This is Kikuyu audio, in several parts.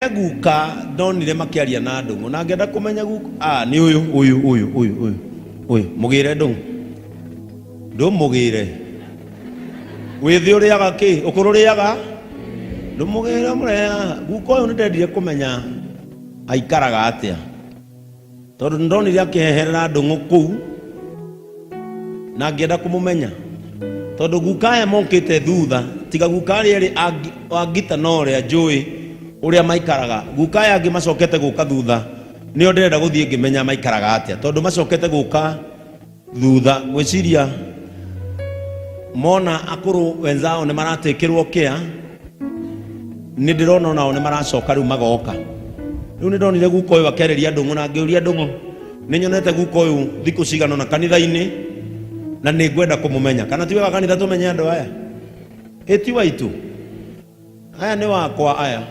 Guka ndonire makiaria na ndũng'ũ na ngĩenda kũmenya guka, ah, nĩ ũyũ ũyũ ũyũ ũyũ ũyũ ũyũ mũgĩre ndũng'ũ ndũmũgĩre wĩthĩ ũrĩaga kĩ ũkũrũ ũrĩaga ndũmũgĩre mũreha guka ũyũ nĩndendire kũmenya aikaraga atĩa tondũ nĩndonire akĩheherera ndũng'ũ kũu na ngĩenda kũmũmenya tondũ guka aya mokĩte thutha tiga guka arĩa erĩ a ngita na ũrĩa njũĩ ũrĩa maikaraga, guka aya angĩ macokete gũka thutha nĩo ndĩrenda gũthiĩ ngĩmenya maikaraga atĩa tondũ macokete gũka thutha ngwĩciria mona akũrũ wenzao nĩ maratĩkĩrwo kĩa nĩ ndĩrona onao nĩ maracoka rĩu magoka. Rĩu nĩ ndonire guka ũyũ akĩarĩria ndũng'ũ na ngĩũria ndũng'ũ nĩ nyonete guka ũyũ thikũ cigana ũna kanitha-inĩ na nĩ ngwenda kũmũmenya. Kana ti wega kanitha tũmenye andũ aya? Ĩ ti waitũ? Aya nĩ wakwa aya.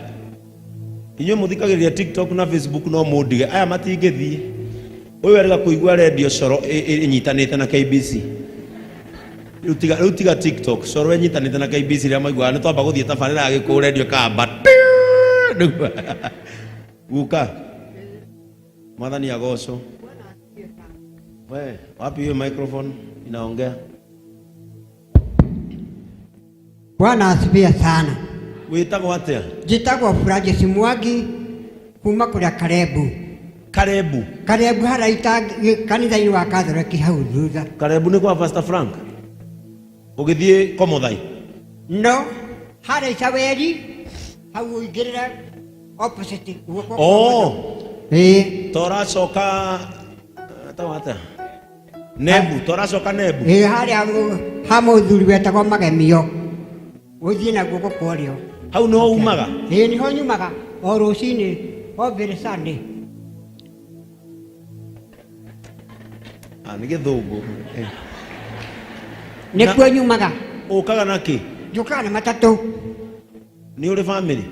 Inyuĩ mũthikagĩrĩria TikTok na Facebook no mũndige. Aya matingĩthiĩ. Ũyũ erĩga kũigua redio coro ĩnyitanĩte na KBC. Rĩu tiga rĩu tiga TikTok, coro ĩnyitanĩte na KBC rĩrĩa maiguaga nĩ twamba gũthiĩ tabarĩra ya gĩkũyũ redio ĩkamba. Nĩguo. Guka. Mwathani agocwo. We, wapi hiyo microphone inaongea? Bwana asifiwe sana. Wĩtagwo atĩa? Njĩtagwo Francis Mwangi kuma kũrĩa Karebu. Karebu. Karebu haraita kanitha-inĩ wa Katholeki hau thutha. Karebu nĩ kwa Pastor Frank. Ũgĩthiĩ Komothai. No harĩa Icaweri hau ũingĩrĩre opposite guoko kwa Oh, ũmotho. Ĩĩ. toracoka tawa atĩa? Nebu, toracoka Nebu. Ĩĩ harĩa ha mũthuri wetagwo Magemio ũthiĩ na guoko kwa ũrĩo. Hau nĩho umaga? Ĩĩ nĩho nyumaga o rũcinĩ every Sunday. Ah, nĩ gĩthũngũ. Eh. Nĩkuo nyumaga. Ũkaga na kĩ? Njũkaga na matatũ. Nĩ ũrĩ family?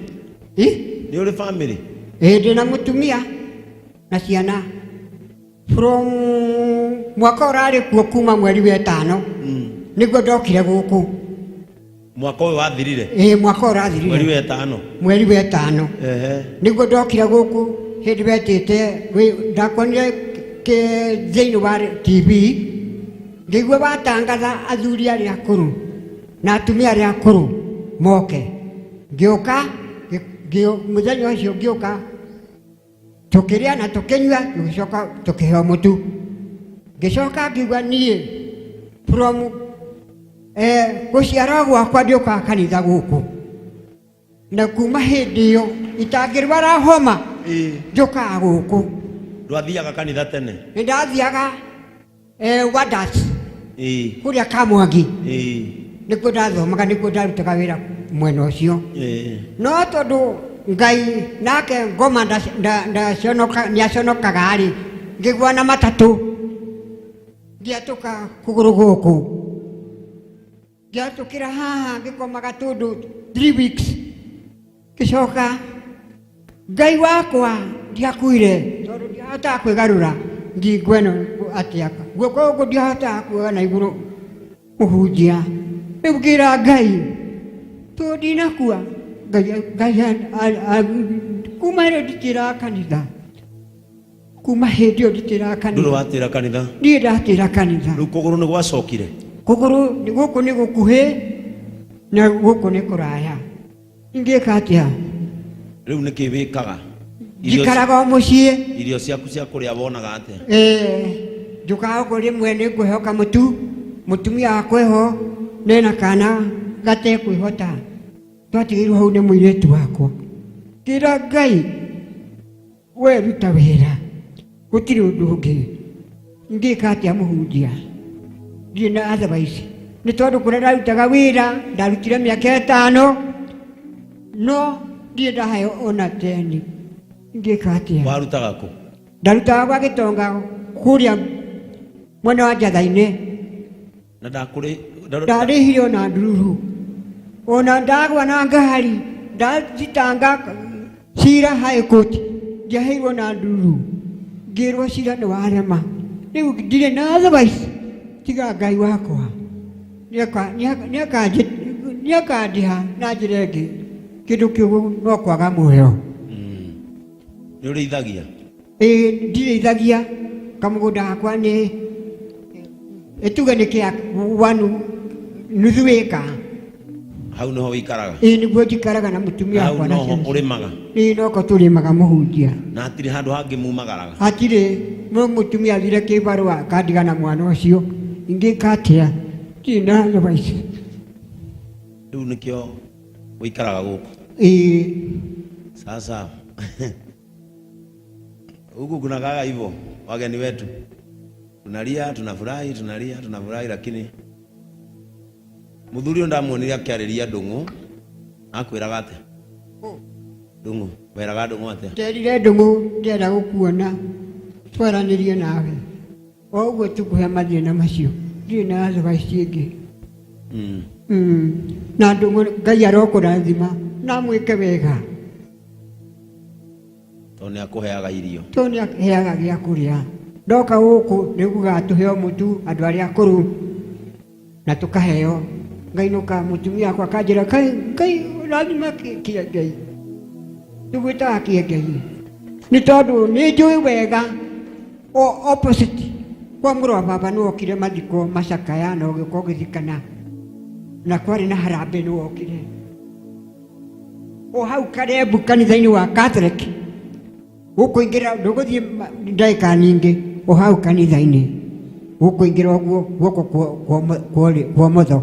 Ĩ? Nĩ ũrĩ family? Ĩĩ ndĩ na mũtumia na ciana. From mwaka ũrarĩ kuo kuma mweri wa ĩtano nĩguo ndokire gũkũ. Mwaka ũyũ wathirire? Ĩĩ mwaka ũrathirire. Mweri wa ĩtano? Mweri wa ĩtano. Ehe. Nĩguo ndokire gũkũ hĩndĩ wetĩte ndakuonire thĩinĩ wa TV ngĩigua watangatha athuri arĩa akũrũ na atumia arĩa akũrũ moke. Ngĩũka mũthenya ũcio ngĩũka tũkĩrĩa na tũkĩnyua tũgĩcoka tũkĩheo mũtu. Ngĩcoka ngiuga niĩ from gũciarwo gwakwa ndiũkaga kanitha gũkũ na kuma hĩndĩ ĩyo itangĩrwara homa njũkaga gũkũ. Ndwathiaga kanitha tene? Nĩ ndathiaga Wadas kũrĩa Kamwangi nĩkuo ndathomaga nĩkuo ndarutaga wĩra mwena ũcio. No tondũ Ngai nake ngoma nĩaconokaga rĩ, ngĩgwa na matatũ ngĩatũka kũgũrũ gũkũ ngĩatũkĩra haha ngĩkoma gatũndũ 3 weeks ngĩcoka Ngai wakwa ndiakuire tondũ ndiahotaga kwĩgarũra ngingo ĩno atĩa guoko gũkũ ndiahotaga kuoya na igũrũ mũhunjia rĩu ngĩra Ngai tondũ ndinakua Ngai Ngai kuma ĩrĩ nditĩraga kanitha kuma hĩndĩ ĩyo nditĩraga Ndũrĩ kanitha watĩra kanitha? Niĩ ndatĩra kanitha. Rĩu kũgũrũ nĩ gwacokire? Kũgũrũ gũkũ nĩ gũkuhĩ na gũkũ nĩ kũraya. Ingĩka atĩa? Rĩu nĩkĩ wĩkaga? Njikaraga o mũciĩ. Irio ciaku cia kũrĩa wonaga atĩa? Njũkaga ũguo rĩmwe nĩ ngũheo kamũtu, mũtumia wakwa eho, nena kana gatekwĩhota. Twatigĩirwo hau nĩ mũirĩtu wakwa. Ngĩra Ngai, we ruta wĩra, gũtirĩ ũndũ ũngĩ. Ingĩka atĩa mũhunjia? Ndirĩ na otherwise. Nĩ tondũ kũrĩa ndarutaga wĩra, ndarutire mĩaka ĩtano, no ndirĩ ndaheo ona teni. Ingĩka atĩa? Warutaga kũ? Ndarutaga gwa Gĩtonga kũrĩa mwena wa Njatha-inĩ. Na ndakũrĩ Ndarĩhire ona ndururu ona ndagwa na ngari ndathitanga cira high court ndiaheirwo na ndururu ngĩrwo cira nĩ warema rĩu ndirĩ na otherwise tiga Ngai wakwa nĩakandĩha na njĩra ĩngĩ kĩndũ kĩu no kwaga muoyo. Nĩ ũrĩithagia? Ĩĩ, ndirĩithagia. Kamũgũnda gakwa nĩ ĩtuge nĩ kĩa wanu nuthu ĩka. Hau nĩho ũikaraga? Ĩĩ, nĩguo njikaraga na mũtumia Hau wakwa na noho ciana. ũrĩmaga? Ĩĩ, noko tũrĩmaga mũhunjia. Na hatirĩ handũ hangĩ mumagaraga? Hatirĩ. No mũtumia athire kĩbarũa akandiga na mwana ũcio, ingĩka atĩa? Ndirĩ na advice. Rĩu nĩkĩo ũikaraga gũkũ? Ĩĩ. Sasa huku kunakaga hivyo, wageni wetu tunalia tunafurahi, tunalia tunafurahi, lakini muthuri ũyũ ndamuonire akĩarĩria Ndũng'ũ, akwĩraga atĩa? Ndũng'ũ, weraga Ndũng'ũ atĩa? Nderire Ndũng'ũ ndĩrenda gũkuona twaranĩrie nawe. O ũguo tũkũhe mathĩna macio, ndirĩ na advice ĩngĩ. Na Ndũng'ũ, Ngai arokũrathima na amwĩke wega. Tondũ nĩ akũheaga irio. Tondũ nĩ akũheaga gĩa kũrĩa. Ndoka gũkũ nĩ ugaga tũheo mũtu andũ arĩa akũrũ na tũkaheo. Ngainũka mũtumia wakwa akanjĩra, Ngai, Ngai ũrathima kĩengei. Tũgwĩtaga kĩengei. Nĩ tondũ nĩ njũĩ wega o opposite kwa mũrũ wa baba nĩ wokire mathiko macakaya na ũgĩũka ũgĩthikana na kwarĩ na harambee nĩ wokire. O hau Karebu kanitha-inĩ wa Catholic gũkũingĩra, ndũgũthiĩ ndagĩka nyingĩ, o hau kanitha-inĩ gũkũingĩra ũguo guoko kwa ũmotho,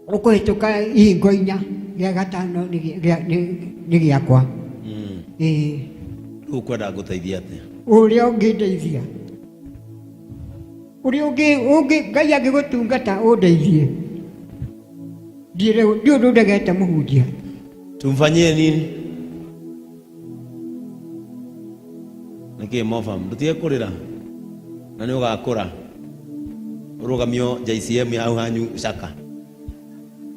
ũkũhĩtũka ihingo inya, gĩa gatano nĩ gĩakwa. Ĩĩ. Rĩu ũkwenda ngũteithie atĩa? Ũrĩa ũngĩndeithia, ũrĩa ũngĩ Ngai angĩgũtungata ũndeithie. Ndiĩ ũndũ ndegete mũhunjia. Tumfanyie nini? Nĩkĩ Mofam? Ndũtige kũrĩra na nĩ ũgakũra ũrũgamio JCM ya hau hanyu caka.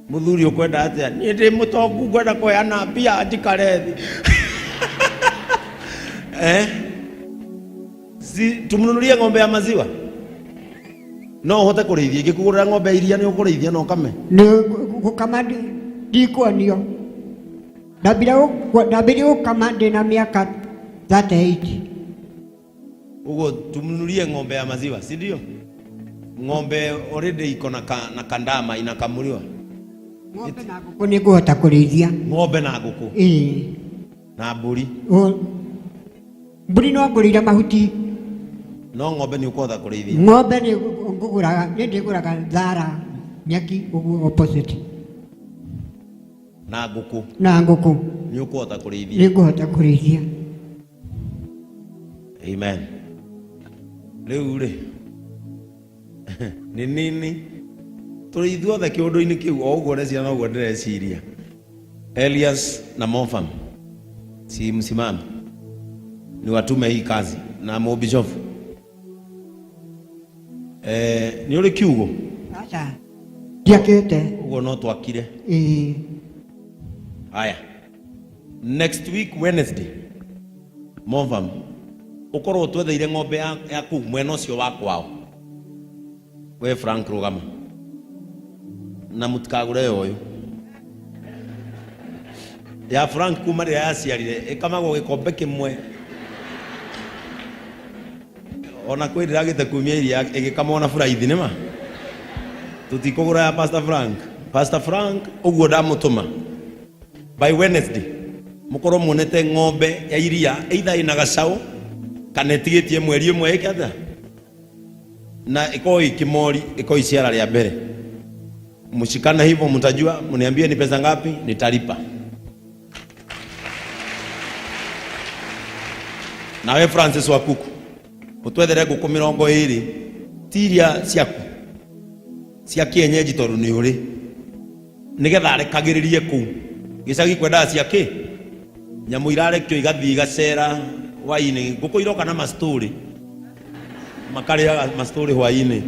Mũthuri ũkwenda atĩa? Niĩ ndĩ mũtongu ngwenda kũheana mbia njikare thĩ. Eh? Si tumnunulie ng'ombe ya maziwa? No ũhote kũrĩithia, ingĩkũgũrĩra ng'ombe ya iria nĩ ũkũrĩithia na ũkame? Nĩ gũkama ndikuonio. Ndambirie gũkama ndĩna mĩaka 38. Ũguo tumnunulie ng'ombe ya maziwa, si ndio? Ng'ombe already iko na na kandama inakamuliwa. Ng'ombe na ngũkũ nĩ ngũhota kũrĩithia. Ng'ombe na ngũkũ. Ĩĩ. Na mbũri. Mbũri no ngũrĩire mahuti. No ng'ombe nĩ ũkũhota kũrĩithia? Ng'ombe nĩ ngũgũraga, nĩ ndĩgũraga thara, nyeki, ũguo opposite. Na ngũkũ? Na ngũkũ. Nĩ ũkũhota kũrĩithia? Nĩ ngũhota kũrĩithia. Amen. Rĩu rĩ, nĩ nini tũrĩ ithuothe kĩũndũ-inĩ kĩu, o ũguo ũreciria noguo ndĩreciria. Elias na Mofam, si msimame ni watume hii kazi na mũbishofu. Nĩ ũrĩ kiugo? Aca, ndiakĩte. Ũguo no twakire. Ĩĩ. Haya, next week Wednesday, Mofam, ũkorwo ũtwetheire ng'ombe ya kũu mwena ũcio wa kwao. We Frank rũgama na mũtikagũre ũyũ ya Frank kuma rĩrĩa yaciarire ĩkamagwo gĩkombe kĩmwe, ona kwĩ ndĩragĩte kumia iria ĩgĩkamwo na buraithi. Nĩma tũtikũgũra ya Pastor Frank. Pastor Frank, ũguo ndamũtũma by Wednesday mũkorwo muonete ng'ombe ya iria, either ĩna gacaũ kana ĩtigĩtie mweri ũmwe ĩke atĩa, na ĩkorwo ĩ kĩmori, ĩkorwo iciara rĩa mbere. Mshikane hivyo, mtajua, mniambie ni pesa ngapi nitalipa. Nawe Francis wa kuku, ũtwethere ngũkũ 20, ti iria ciaku cia kienyeji, tondũ nĩ ũrĩ nĩgetha arekagĩrĩrie kũu gĩcagi kwendaga cia kĩ nyamũ irarekio igathiĩ igacera hwainĩ. Ngũkũ iroka na mastori, makarĩaga mastori hwainĩ.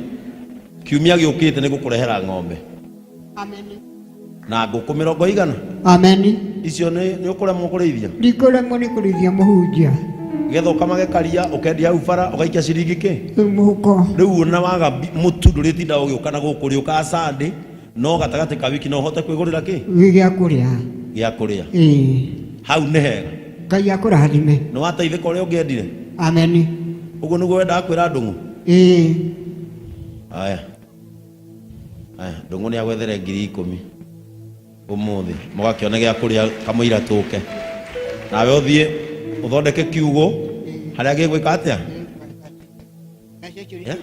Kiumia gĩũkĩte nĩ gũkũrehera ng'ombe. Amen. Na ngũkũ mĩrongo igana. Amen. Icio nĩ ũkũremwo kũrĩithia? Ndikũremwo nĩ kũrĩithia mũhunjia. Getha ũkamage karia ũkendia hau bara ũgaikia ciringi kĩ mũhuko. Rĩu ona waga mũtu ndũrĩtinda ũgĩũka na gũkũ, ũrĩũkaga Sunday, no gatagatĩ ka wiki no ũhote kwĩgũrĩra kĩ gĩa kũrĩa. Gĩa kũrĩa. Ĩĩ. Hau nĩ hega. Ngai akũrathime. Nĩ wateithĩka ũrĩa ũngĩendire? Amen. Ũguo nĩguo wendaga kwĩra Ndũng'ũ? Ĩĩ. Aya. Aya, Ndũng'ũ nĩ agwethere 10,000 ũmũthĩ. Mũgakĩone gĩa kũrĩa kamũira tũke. Nawe ũthiĩ ũthondeke kiugũ harĩa gĩgwĩka atĩa? Yeah?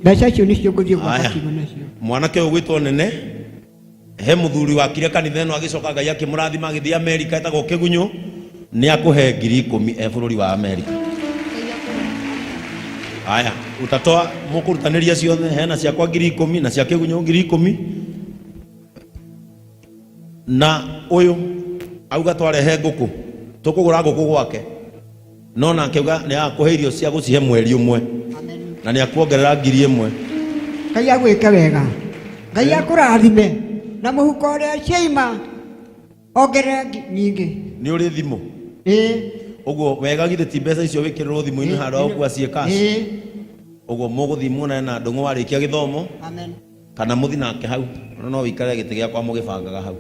Mbeca icio nĩcio ngũthiĩ gwaka Aya. kiugũ nacio. Mwanake ũyũ gwĩtwo Nene he mũthuri wakire kanitha ĩno agĩcoka Ngai akĩmũrathima agĩthiĩ Amerika etagwo Kĩgunyũ nĩ akũhe 10,000 e bũrũri wa Amerika. Aya, utatoa mũkũrutanĩria ciothe, hena ciakwa 10,000 na cia Kĩgunyũ 10,000 na ũyũ auga twarehe ngũkũ tũkũgũra ngũkũ gwake no nake auga nĩ agakũhe irio cia gũcihe mweri ũmwe na nĩ akuongerera 1,000. Ngai agwĩke wega. Ngai akũrathime na mũhuko ũrĩa ciaima ongerere nyingĩ. Nĩ ũrĩ thimũ? Ĩĩ. Ũguo wega githĩ ti mbeca icio wĩkĩrĩrwo thimũ-inĩ handũ ha gũkua ciĩ cash? Ĩĩ. Ũguo mũgũthiĩ muonane na Ndũng'ũ warĩkia gĩthomo. Amen. Kana mũthi nake hau ona no wĩikare gĩtĩ gĩakwa mũgĩbangaga hau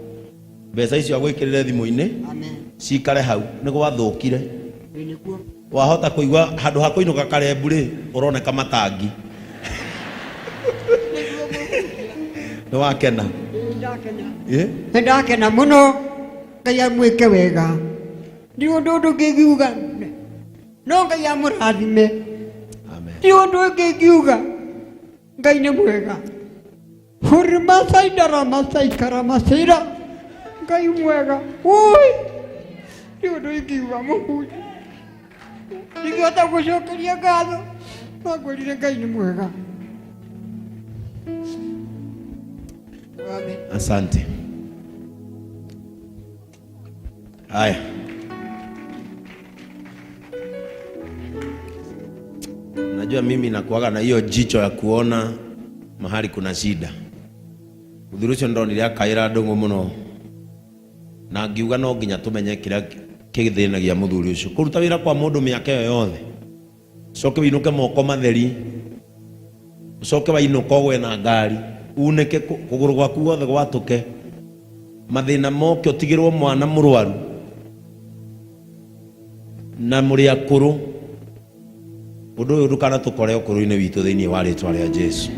mbeca icio agwĩkĩrĩre thimũ-inĩ. Amen. Cikare hau nĩ gwathũkire. Ĩĩ nĩguo. Wahota kũigua handũ ha kũinũka karembu rĩ ũroneka matangi. Nĩ wakena? Ĩĩ, ndakena. Ĩ? Nĩ ndakena mũno. Ngai amwĩke wega. Ndi ũndũ ũngĩngiuga no Ngai amũrathime. Amen. Ndi ũndũ ũngĩngiuga. Ngai nĩ mwega. Hurimasaidaramasaikaramaseira. Ngai mwega. Ui! Nĩ ũndũ ingiuga mũhunjia. Ndingĩhota gũcokeria ngatho. No ngwĩrire Ngai nĩ mwega. Amen. Asante. Haya. Najua mimi nakuaga na hiyo jicho ya kuona mahali kuna shida. Mũthuri ũcio ndonire akaĩra Ndũng'ũ mũno na ngiuga no nginya tũmenye kĩrĩa kĩthĩnagia mũthuri ũcio. Kũruta wĩra kwa mũndũ mĩaka ĩyo yothe, ũcoke wĩinũke moko matheri, ũcoke wainũka ũgwe na ngari, unĩke kũgũrũ gwaku guothe gwatũke, mathĩna moke ũtigĩrwo mwana mũrwaru na mũrĩ akũrũ. Ũndũ ũyũ ndũkanatũkore ũkũrũ-inĩ witũ thĩinĩ wa rĩtwa rĩa Jesu.